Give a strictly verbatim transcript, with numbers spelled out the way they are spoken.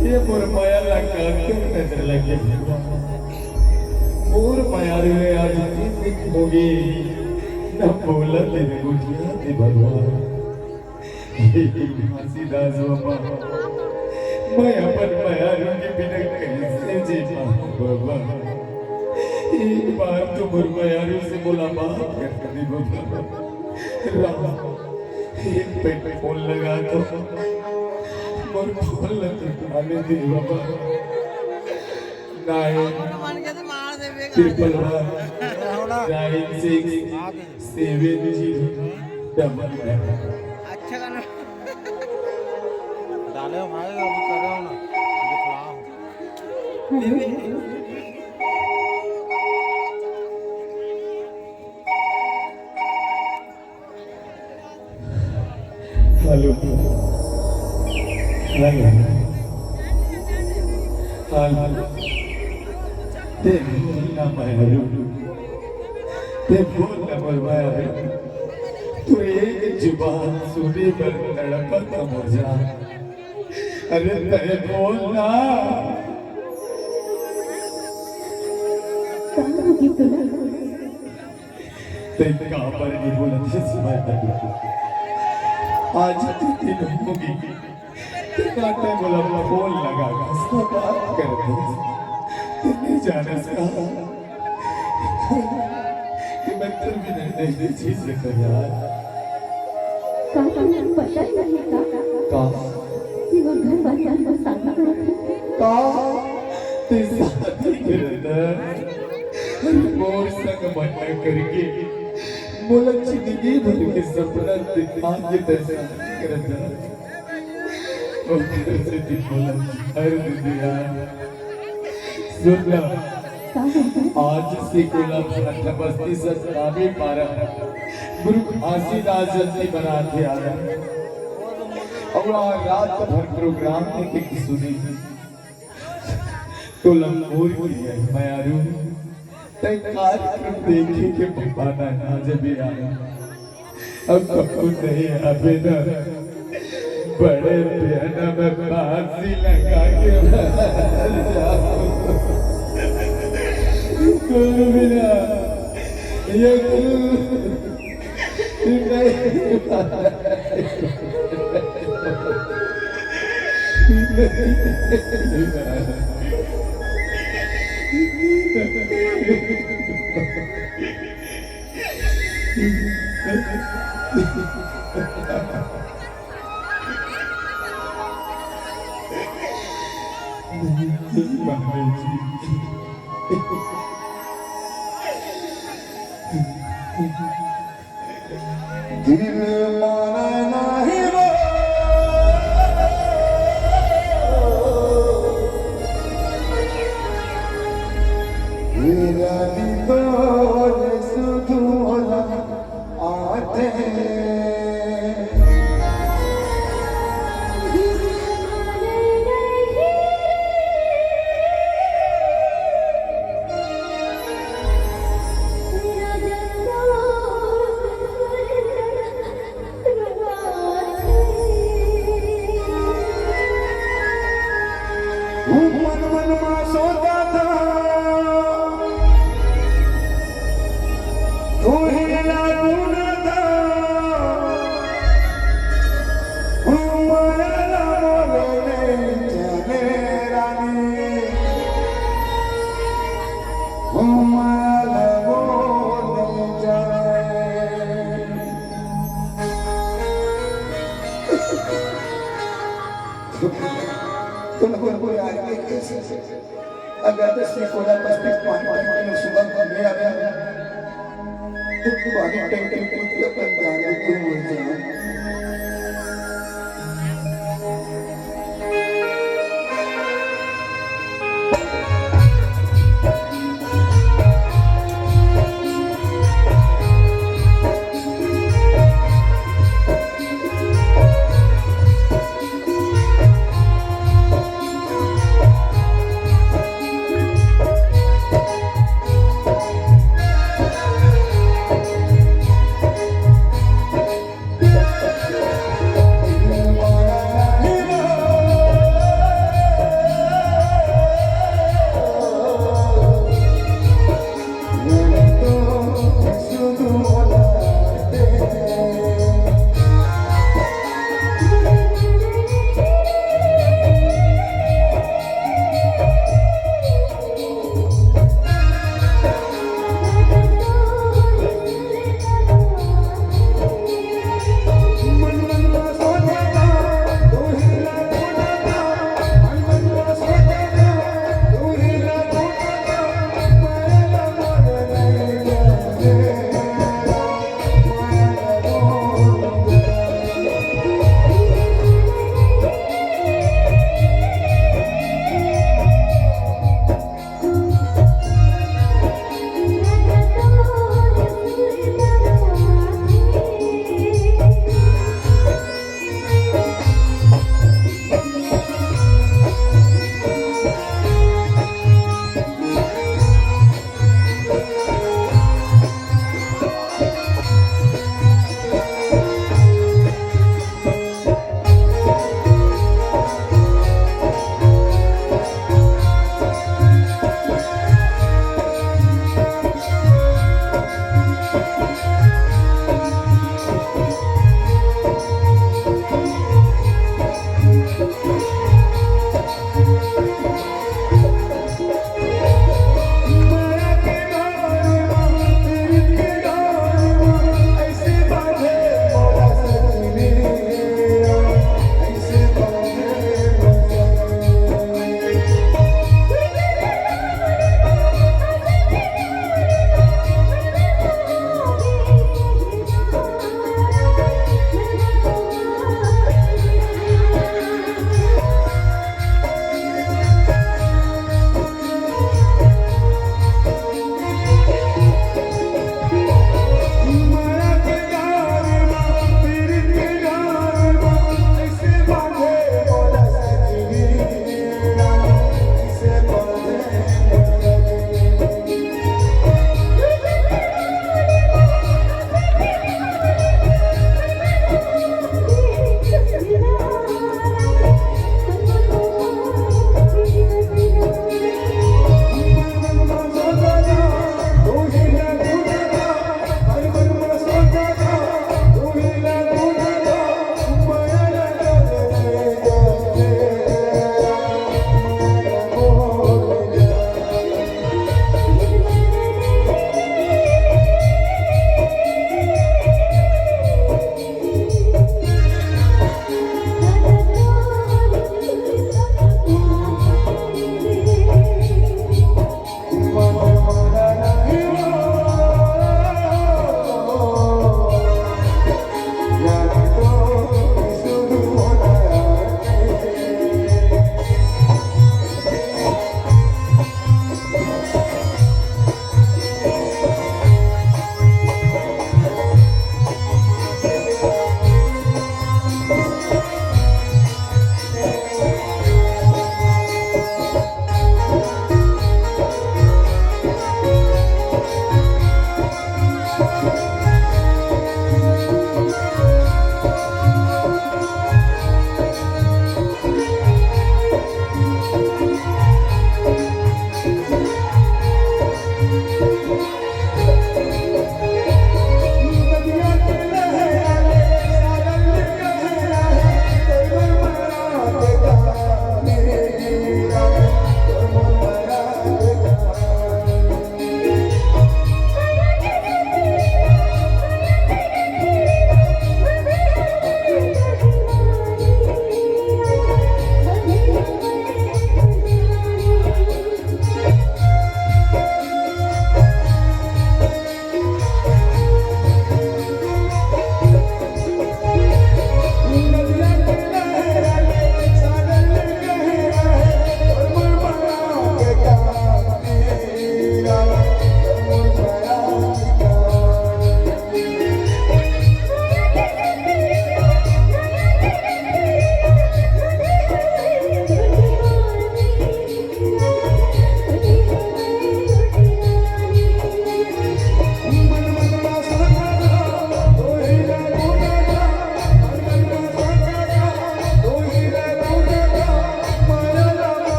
ये मोर मया ला काकर नजर लगे भगवान। मोर मयारू ले आज तीन दिन होगे, न बोलत हे न गोठियात हे भगवान। हे घासीदास बाबा, मैं अपन मयारू के बिना कैसे जी पाऊँ बाबा? एक बार तो मोर मयारू से मुलाकात कर दे बाबा। राम, एक पे फोन लगा तो मोर फोन लगा तो आने दे बाबा। Nine triple one nine six seven zero double nine. अच्छा गाना डाले हो भाई, अभी कर रहे हो ना, दिखलाओ। हेलो। हेलो। हेलो। ते बोल ना मयारू। ते बोल ना मोर मयारू। तू एक जुबान सुने बर तड़पत मोर जान। अरे ते बोल ना। कहाँ होगी तू? तैं काबर नइ बोलत हस मयारू? आज तीन दिन होगे, तैं ना तैं मोला फोन लगा कस बात करत हस। तैं नइ जानस का कि मैं तोर बिना नइ जी सकंव यार। का तुमला पता नइ हे का? का? कि मोर घर वाले मोर शादी करत हे। का? तैं शादी करत हस? अरे मोर संग मना करके मोला जिंदगी भर के सपना दिखा के तैं शादी करत हस। ओकर सेती मोला छोड़ दे दे यार। सुन ना, आज से कोला भाटा बस्ती सतनामी पारा गुरु घासीदास जयंती मनाथे यार। अउ आज रात भर प्रोग्राम देखे के सुने। तोला मोर किरिया हे मयारू, तैं कार्यक्रम देखे के बहाना ना जबे आए। अब कभू नइ आबे न, बड़े बेहना में फांसी लगा के मर जाऊं। तोर बिना ये दिल दिल माने नाही रे, मेरा भी तो सुधुरा आथे। ऊपर मन मा सोता था, तू ही ना तू ना था। ऊ माया ला मोरे नहीं जाने रानी, ऊ माया ला मोरे नहीं जाने। तो लगो, लगो यार, ये कैसे? अगर तो श्री कोला बस्ती पानी पीने सुबह में आ गया, तो तुम्हारी टंकी टूट के अपन जान लेते हो जान।